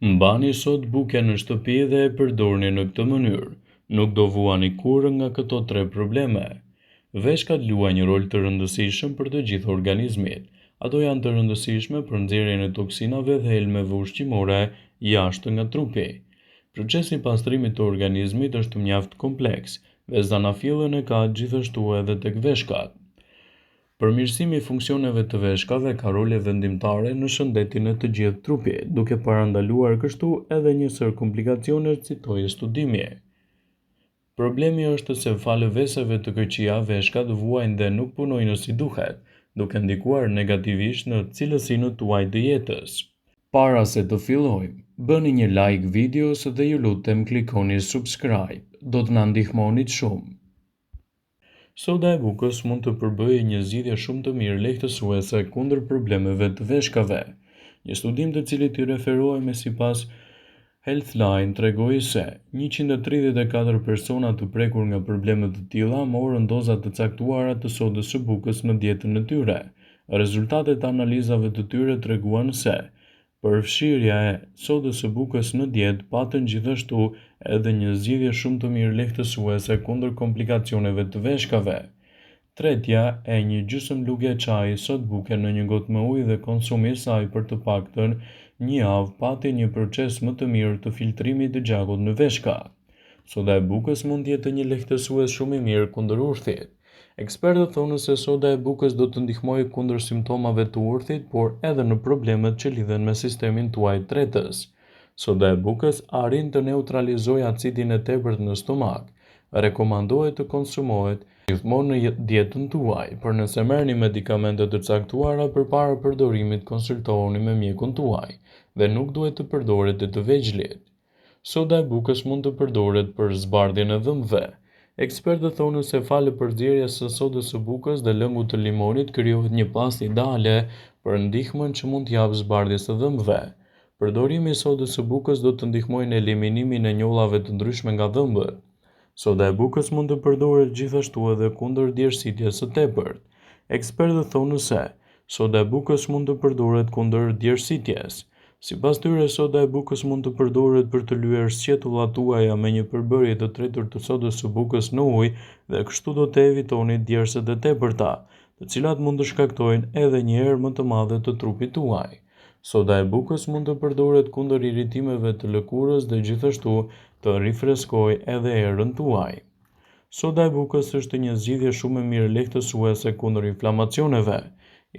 Mbani sodë buke në shtëpi dhe e përdorni në këtë mënyrë, nuk do vuani kurrë nga këto tre probleme. Veshkat luajnë një rol të rëndësishëm për të gjithë organizmin. Ato janë të rëndësishme për nxjerrjen e toksinave dhe helmeve ushqimore jashtë nga trupi. Procesi i pastrimit të organizmit është mjaft kompleks dhe zanafillën e ka gjithashtu edhe tek veshkat. Përmirësimi i funksioneve të veshkave ka role vendimtare në shëndetin e të gjithë trupit, duke parandaluar kështu edhe një sërë komplikacionesh, citoi studimi. Problemi është se falë veseve të këqija, veshkat vuajnë dhe nuk punojnë si duhet, duke ndikuar negativisht në cilësinë tuaj të jetës. Para se të fillojmë, bëni një like videos dhe ju lutem klikoni subscribe, do të na ndihmonit shumë. Soda e bukës mund të përbëjë një zgjidhje shumë të mirë lehtësuese kundër problemeve të veshkave. Një studim të cilit i referohemi sipas Healthline tregoi se 134 persona të prekur nga probleme të tilla morën doza të caktuara të sodës së bukës në dietën e tyre. Rezultatet e analizave të tyre treguan se Përfshirja e sodës së bukës në dietë patën gjithashtu edhe një zgjidhje shumë të mirë lehtësuese kundër komplikacioneve të veshkave. Tretja e një gjysmë luge çaji sodë buke në një gotë me ujë dhe konsumi i saj për të paktën një javë pati një proces më të mirë të filtrimit të gjakut në veshka. Soda e bukës mund të jetë një lehtësues shumë i mirë kundër urthit. Ekspertët thonë se soda e bukës do të ndihmojë kundër simptomave të urthit, por edhe në problemet që lidhen me sistemin tuaj tretës. Soda e bukës arrin të neutralizojë acidin e tepërt në stomak. Rekomandohet të konsumohet gjithmonë në dietën tuaj, por nëse merrni medikamente të caktuara përpara përdorimit konsultohuni me mjekun tuaj dhe nuk duhet të përdoret te të vegjlit. Soda e bukës mund të përdoret për zbardhjen e dhëmbëve. Ekspertët thonë se falë përzierjes së sodës së bukës dhe lëngut të limonit krijohet një pastë ideale për ndihmën që mund t'i japë zbardhjes së dhëmbëve. Përdorimi i sodës së bukës do të ndihmojë në eliminimin e njollave të ndryshme nga dhëmbët. Soda e bukës mund të përdoret gjithashtu edhe kundër djersitjes së tepërt. Ekspertët thonë se, soda e bukës mund të përdoret kundër djersitjes. Sipas tyre, soda e bukës mund të përdoret për të lyer sqetullat tuaja me një përbërje të tretur të sodës së bukës në ujë dhe kështu do të evitoni djersët e tepërta, të cilat mund të shkaktojnë edhe një erë më të madhe të trupit tuaj. Soda e bukës mund të përdoret kundër irritimeve të lëkurës dhe gjithashtu të rifreskojë edhe erën tuaj. Soda e bukës është një zgjidhje shumë e mirë lehtësuese kundër inflamacioneve.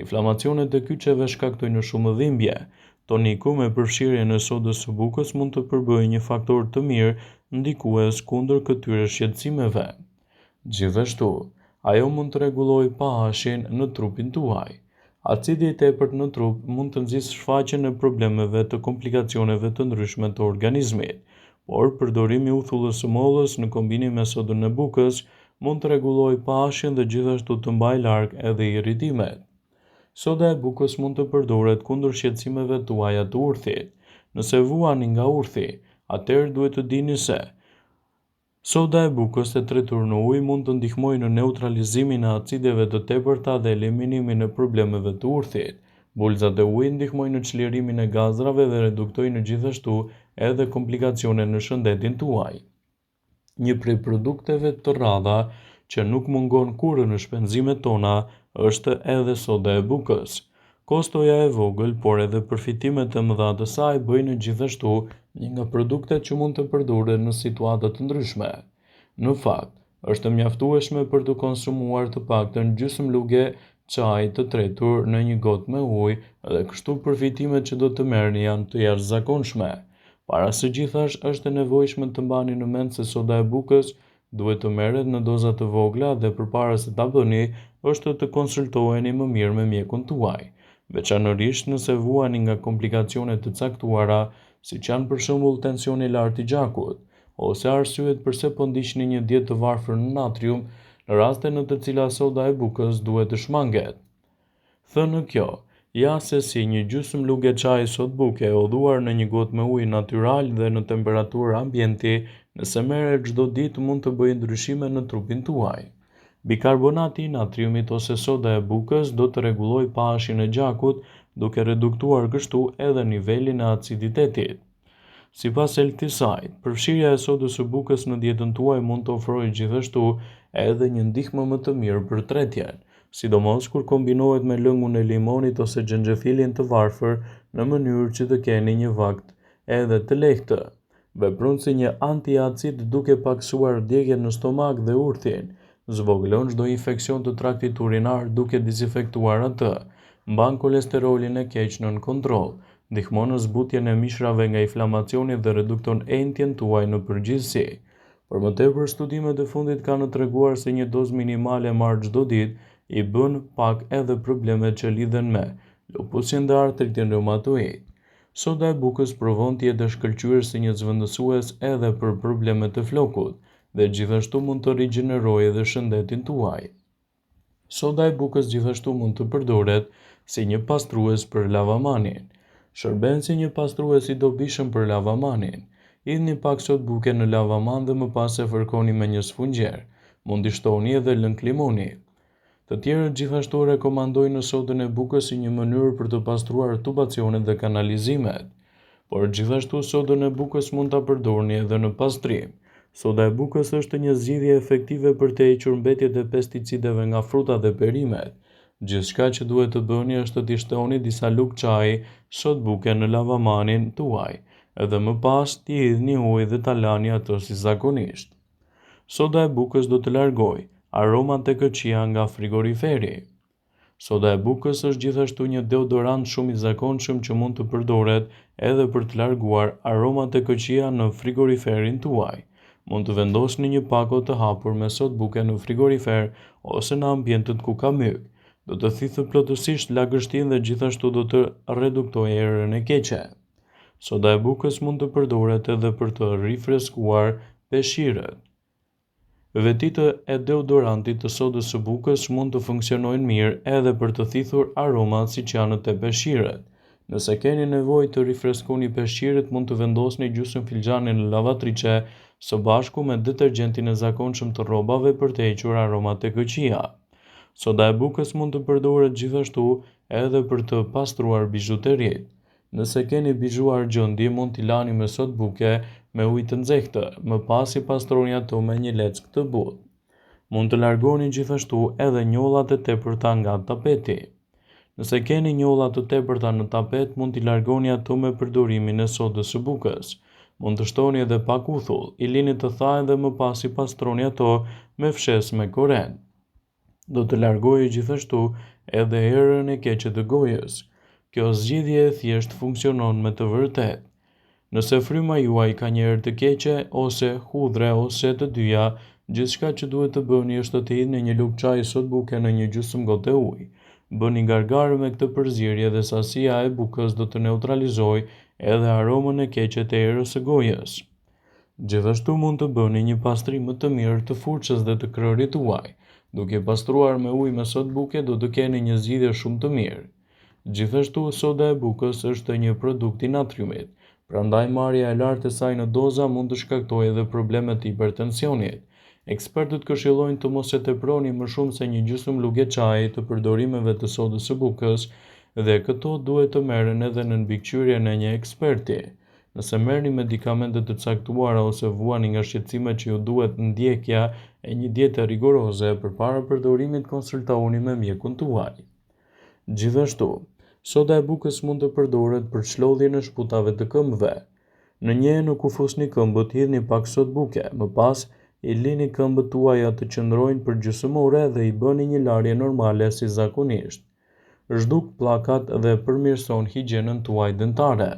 Inflamacionet e kyçeve shkaktojnë shumë dhimbje. Toniku me përfshirjen e sodës së bukës mund të përbëjë një faktor të mirë ndikues kundër këtyre shqetësimeve. Gjithashtu, ajo mund të rregullojë pH-in në trupin tuaj. Acidi i tepërt në trup mund të nxisë shfaqjen e problemeve të komplikacioneve të ndryshme të organizmit, por përdorimi i uthullës së mollës në kombinim me sodën e bukës mund të rregullojë pH-in dhe gjithashtu të mbajë larg edhe irritimet. Soda e bukës mund të përdoret kundër shqetësimeve tuaja të urthit. Nëse vuani nga urthi, atëherë duhet të dini se Soda e bukës e tretur në ujë mund të ndihmojë në neutralizimin e acideve të tepërta dhe eliminimin e problemeve të urthit. Bulëzat e ujit ndihmojnë në çlirimin e gazrave dhe reduktojnë gjithashtu edhe komplikacione në shëndetin tuaj. Një prej produkteve të rralla që nuk mungon kurrë në shpenzimet tona është edhe soda e bukës. Kostoja e vogël, por edhe përfitimet e mëdha të saj bëjnë gjithashtu një nga produktet që mund të përdoren në situata të ndryshme. Në fakt, është e mjaftueshme për të konsumuar të paktën gjysmë luge çaji të tretur në një gotë me ujë dhe kështu përfitimet që do të merrni janë të jashtëzakonshme. Para së gjithash, është e nevojshme të mbani në mend se soda e bukës Duhet të merret në doza të vogla dhe përpara se ta bëni, është të konsultoheni më mirë me mjekun tuaj, veçanërisht nëse vuani nga komplikacione të caktuara, siç janë për shembull tensioni i lartë i gjakut, ose arsyet përse po ndiqni një dietë të varfër në natrium, në raste në të cilat soda e bukës duhet të shmanget. Thënë kjo, ja se si një gjysmë luge çaji sodë buke e hodhuar në një gotë me ujë natyral dhe në temperaturë ambienti, nëse merret çdo ditë mund të bëjë ndryshime në trupin tuaj. Bikarbonati i natriumit ose soda e bukës do të rregullojë pH-in e gjakut, duke reduktuar kështu edhe nivelin e aciditetit. Sipas Healthysite, përfshirja e sodës së bukës në dietën tuaj mund të ofrojë gjithashtu edhe një ndihmë më të mirë për tretjen, sidomos kur kombinohet me lëngun e limonit ose xhenxhefilin të varfër në mënyrë që të keni një vakt edhe të lehtë. Vepron si një antiacid duke pakësuar djegien në stomak dhe urthin, zvogëlon çdo infeksion të traktit urinar duke dizinfektuar atë, mban kolesterolin e keq nën kontroll, ndihmon në zbutjen e mishrave nga inflamacioni dhe redukton enjtjen tuaj në përgjithësi. Për më tepër, studimet e fundit kanë treguar se një dozë minimale e marrë çdo ditë i bën pak edhe problemet që lidhen me lupusin dhe artritin reumatoid. Soda e bukës provon të jetë e shkëlqyer si një zëvendësues edhe për problemet e flokut dhe gjithashtu mund të rigjenerojë edhe shëndetin tuaj. Soda e bukës gjithashtu mund të përdoret si një pastrues për lavamanin. Shërben si një pastrues i dobishëm për lavamanin. Hidhni pak sodë buke në lavaman dhe më pas e fërkoni me një sfungjer. Mund t'i shtoni edhe lëng limoni. Të tjerët gjithashtu rekomandojnë sodën e bukës si një mënyrë për të pastruar tubacionet dhe kanalizimet. Por gjithashtu sodën e bukës mund ta përdorni edhe në pastrim. Soda e bukës është një zgjidhje efektive për të hequr mbetjet e pesticideve nga frutat dhe perimet. Gjithçka që duhet të bëni është t'i shtoni disa lugë çaji sodë buke në lavamanin tuaj dhe më pas t'i hidhni ujë dhe ta lani atë si zakonisht. Soda e bukës do të largojë aromat e këqija nga frigoriferi. Soda e bukës është gjithashtu një deodorant shumë i zakonshëm që mund të përdoret edhe për të larguar aromat e këqija në frigoriferin tuaj. Mund të vendosni një pako të hapur me sodë buke në frigorifer ose në ambientet ku ka myk. Do të thithë plotësisht lagështinë dhe gjithashtu do të reduktojë erën e keqe. Soda e bukës mund të përdoret edhe për të rifreskuar peshqirët. Vetitë e deodorantit të sodës së bukës mund të funksionojnë mirë edhe për të thithur aromat siç janë te peshqirët. Nëse keni nevojë të rifreskoni peshqirët mund të vendosni gjysmë filxhani në lavatriçe së bashku me detergjentin e zakonshëm të rrobave për të hequr aromat e këqija. Soda e bukës mund të përdoret gjithashtu edhe për të pastruar bizhuteritë. Nëse keni bizhu argjendi, mund t'i lani me sodë buke me ujë të nxehtë, më pas i pastroni ato me një leckë të butë. Mund të largoni gjithashtu edhe njollat e tepërta nga tapeti. Nëse keni njolla të tepërta në tapet, mund t'i largoni ato me përdorimin e sodës së bukës. Mund të shtoni edhe pak uthull, i lini të thahen dhe më pas i pastroni ato me fshesë me korrent. Do të largojë gjithashtu edhe erën e keqe të gojës. Kjo zgjidhje e thjeshtë funksionon me të vërtetë. Nëse fryma juaj ka një erë të keqe ose hudhre ose të dyja, gjithçka që duhet të bëni është të hidhni një lugë çaji sodë buke në një gjysmë gote ujë. Bëni gargarë me këtë përzierje dhe sasia e bukës do të neutralizojë edhe aromën e keqe të erës së gojës. Gjithashtu mund të bëni një pastrim më të mirë të furçës dhe të krehrit tuaj. Duke pastruar me ujë me sodë buke do të keni një zgjidhje shumë të mirë. Gjithashtu, soda e bukës është një produkt i natriumit, prandaj marrja e lartë e saj në doza mund të shkaktojë edhe probleme të hipertensionit. Ekspertët këshillojnë të mos e teproni më shumë se një gjysmë luge çaji të përdorimeve të sodës së bukës dhe këto duhet të merren edhe nën mbikëqyrjen e një eksperti. Nëse merrni medikamente të caktuara ose vuani nga shqetësime që ju duhet ndjekja e një diete rigoroze, përpara përdorimit konsultohuni me mjekun tuaj. Gjithashtu, soda e bukës mund të përdoret për çlodhjen e shputave të këmbëve. Në një enë ku fusni këmbët, hidhni pak sodë buke, më pas i lini këmbët tuaja të qëndrojnë për gjysmë ore dhe i bëni një larje normale si zakonisht. Zhduk pllakat dhe përmirëson higjienën tuaj dentare.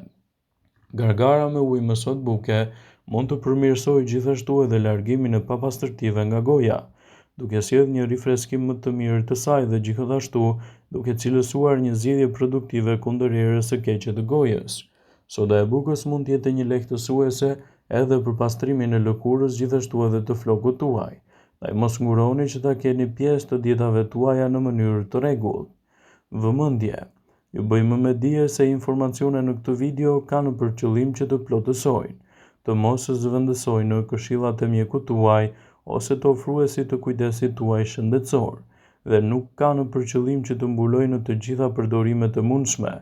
Gargara me ujë me sodë buke mund të përmirësojë gjithashtu edhe largimin e papastërtive nga goja, duke sjellë një rifreskim më të mirë të saj dhe gjithashtu duke cilësuar një zgjidhje produktive kundër erës së keqe të gojës. Soda e bukës mund të jetë një lehtësuese edhe për pastrimin e lëkurës gjithashtu edhe të flokut tuaj. Ndaj mos nguroni që ta keni pjesë të dietave tuaja në mënyrë të rregullt. Vëmendje! Ju bëjmë me dije se informacionet në këtë video kanë për qëllim që të plotësojnë, të mos zëvendësojnë këshillat e mjekut tuaj ose të ofruesit të kujdesit tuaj shëndetësor dhe nuk kanë për qëllim që të mbulojnë të gjitha përdorimet e mundshme,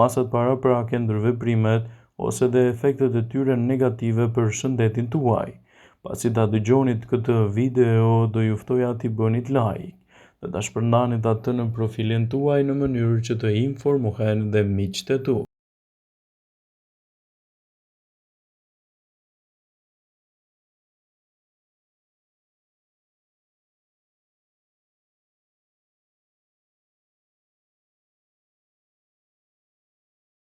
masat paraprake, ndërveprimet ose dhe efektet e tyre negative për shëndetin tuaj. Pasi ta dëgjonit këtë video, do ju ftoja t'i bënit like dhe ta shpërndanit atë në profilin tuaj në mënyrë që të informohen dhe miqtë e tu.